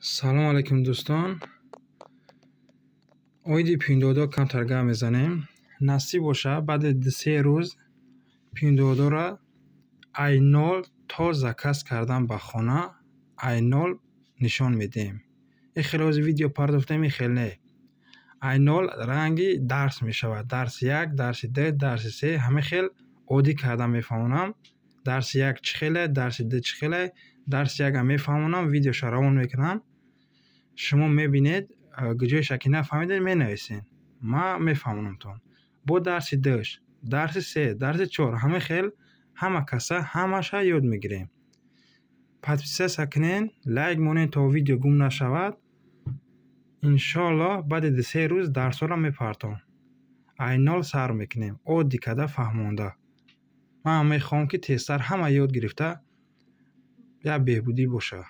Салом алайкум, дӯстон. Оиди Пиндуодуо камтар гап мезанем. Насиб боша, баъди 2-се рӯз Пиндуодуоро ай нол то заказ кардан ба хона, ай нол нишон медиҳем. Ин хеле ҳози видео пардохтем, ин хел не. Ай нол ранги дарс мешавад. Дарси як, дарси ду, дарси се, ҳама хел оддӣ карда мефаҳмонам. Дарси як чӣ хеле, дарси ду чӣ хеле, дарси якам мефаҳмонам, видеоша равон мекунам. Шумо мебинед, ҷоеша ки нафаҳмидед, менависед. Ман мефаҳмонамтон. Бо дарси душ, дарси се, дарси чор, ҳама хел ҳама каса ҳамаша ёд мегирем. Подписаться кунед, лайк монед, то видео гум нашавад. Иншоаллоҳ, баъди 2-се рӯз дарсҳоро мепартом. Ай нол сар мекунем, оддӣ карда фаҳмонда. Ман мехоҳам, ки тезтар ҳама ёд гирифта, як беҳбудӣ бошад.